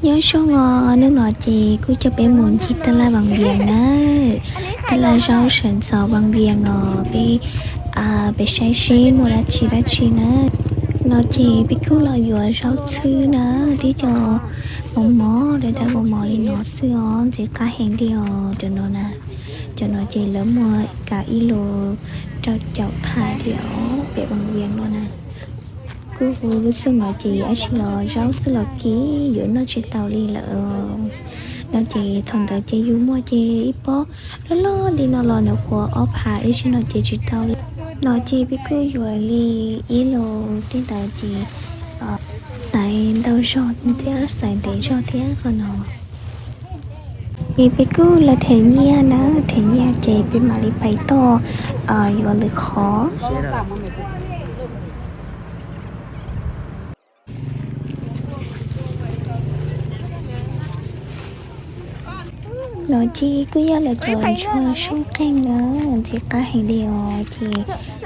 Nyob zoo os, hnub no ces kuj coj peb mus ncig taj laj Vaj Vias na. Taj laj zaub sawv ntxov Vaj Vias os, peb, peb saib seb muaj dab tsi dab tsi na. No ces peb kuj los yuav zaub txhwb na, tib co mos mos dawb dawb mos mos li no xwb os, ntxim qab heev li os cov no na. Cov no ces lawv muag kav ib lus rau caum phav thiab os, pem Vaj Vias no na. Kuj hu lub xub no ces dab tsi los zaub xwb los kiv, yuav noj tsis tau li lawm. No ces thaum ntawd ces yus muag ces ib pob loj loj li no los nws qhuav ob phav, ib zaug no ces tsis tau li. No ces peb kuj yuav li ib lus tej ntawd ces xaiv ntau zog thiab, xaiv ntev zog thiab qhov no. Ces peb kuj los them nyiaj na, them nyiaj ces peb mam li pais toj yuav lwm qhov. No ces kuj yog lawv cov ntsuag soob qeej na, ntxim qab heev li os. Ces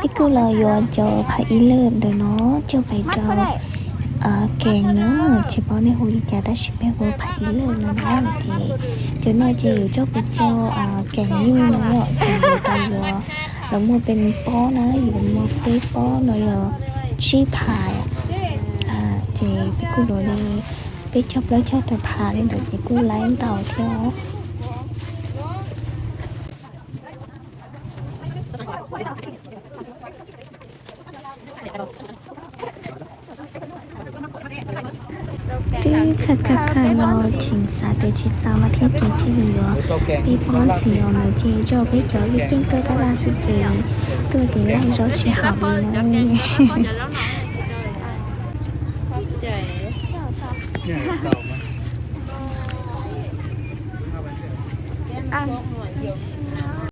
peb kuj los yuav cov phav ib lawm ntawm no coj pais rau kees na, tsis paub nej hu li cas tab sis peb hu phav ib lawm no na. Ces cov no ces yuav coj pais rau kees nyuj no yom, ces yuav tau yuav, lawv muag peb pob na, yuav muag peb pob no yog tsib phav. Ces peb kuj yuav li peb caug plaub caug tawm phav li ntawd ces kuj laib ntau thiab os. Twb khaws khaws khaws los tseem xav tias tsis txaus no thiab ces thiaj li yuav peb pob ntxiv os, lawv ces rau peb cov yeej ceeb tuaj taj laj xwb ces tuaj ces laij zaub tsis haum li na.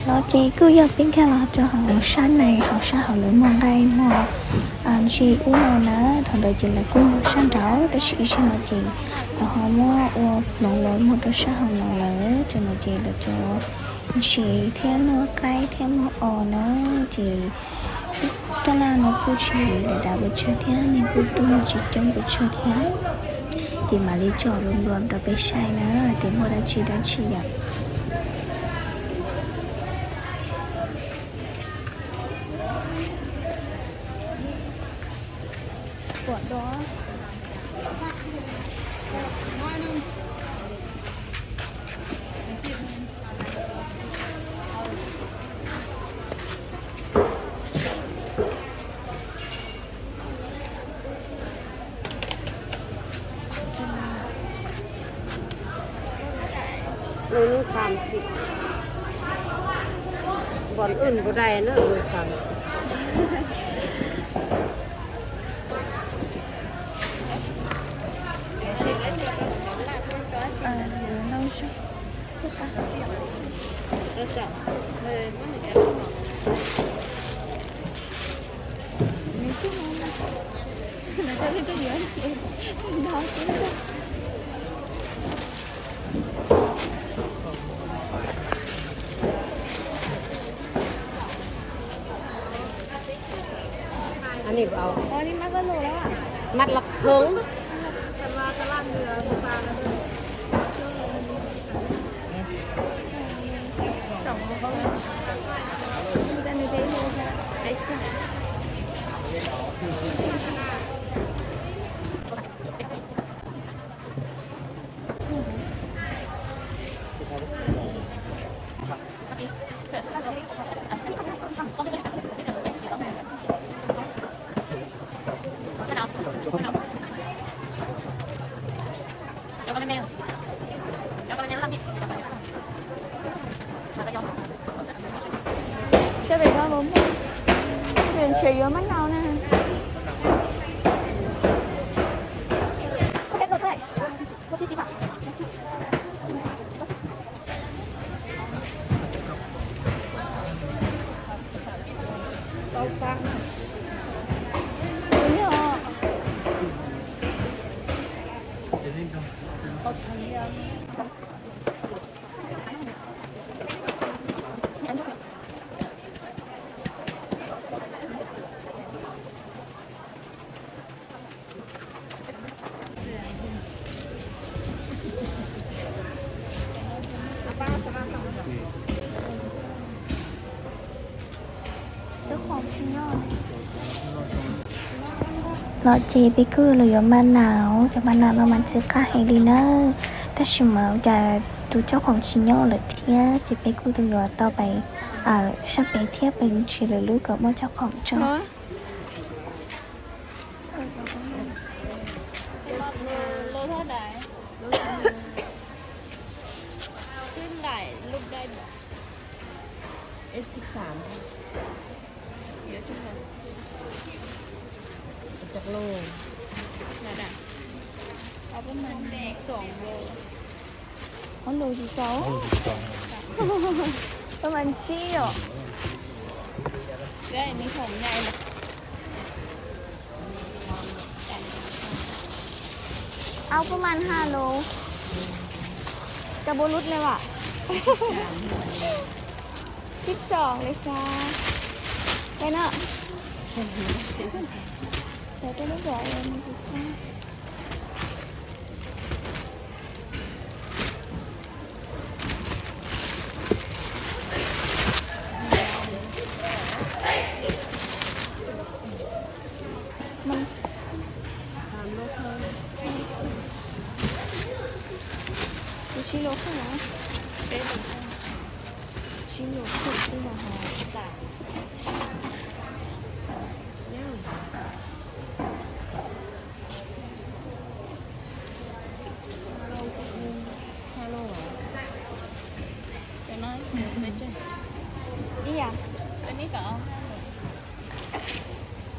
No ces kuj yog peb nkag los rau hauv sab nais, hauv sab hauv lawv muag nqaij muag ntses ub no na. Thaum ntawd ces lawv kuj muag sab nraud tab sis ib zaug no ces lawv ho muab ua hloov lawv muag rau sab hauv no lawm. Cov no ces lawv cov ntses thiab muag qaib thiab muag os na. Ces taj laj no kuj tsis dav dav pes tsawg thiab, neeg kuj tuaj tsis coob pes tsawg thiab. Ces mam li tsom lus luam rau peb saib na, tias muaj dab tsi dab tsi yom. Lub xas xim, npom wj npau dai na lub xas. Maj laj khoov. Sab pem ko puas muaj? Ntshe yuav mab nau na. Los ces peb kuj los yuav ma nas, cov ma nas no mas ntxim qab heev li na. Tab sis mas cas tus cob khoom tsis nyob lawm thiab ces peb kuj los yuav tau pais sab pem thiab pais nrhiav lwm lub kom muaj cob khoom tso. Ob lus tsis tau, ob lus tsis tau, pab mas sib yom. Au pab mas ha lus, cov bô lút li vam. Sib xoom li xa, tej lub vim. Kuv sib lus kheej na, sib lus kheej xwb los hos. Ib yam,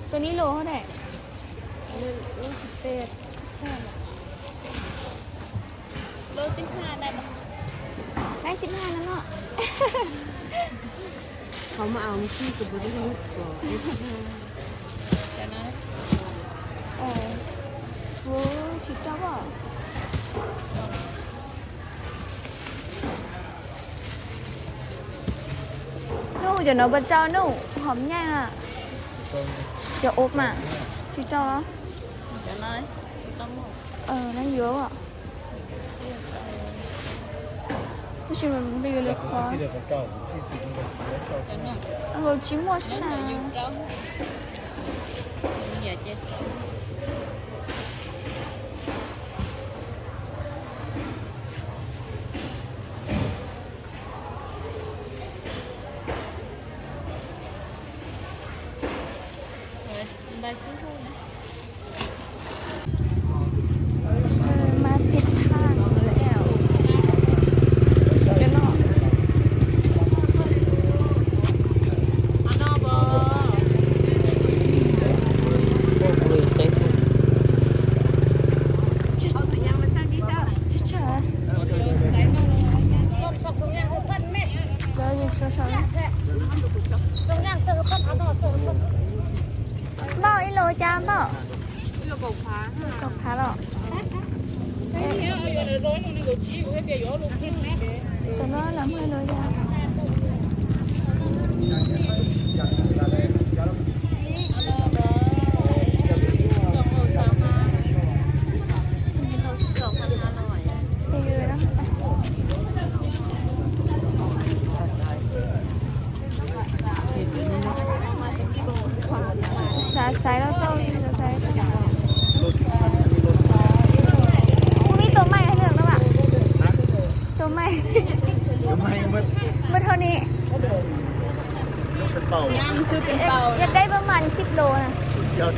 tus nib lus hos ne. Lab xib haj no no. Qhov mas au xij kos pus tib lub ko. Kuv tsis tau. Nuj, cov no puas tau nuj, hom nyaij na. Cov ub mas tsis tau los? Neb yuav. Tab sis mas peb yuav lwm qhov. Nkaus tsis muaj xwb na. Npauj, ib lus cas npauj? Kaum phav los? Tam no lam muaj ib lus cas? Xav xaiv los tau, xav xaiv. Kuv muaj ib tug maij lwm no mas. Tus maij, npawg thau ni. Yog deb pab mas sib lus na. Yog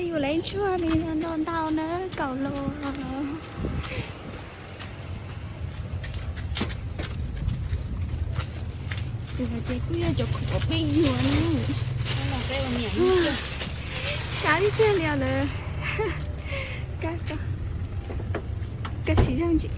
yus lawv ntsuag li no ntau ntau na, kaum lus. Ces kuj yog cov khoom peb yuav na. Sab tib tiag li lawm. Kab tsis zoo tsis.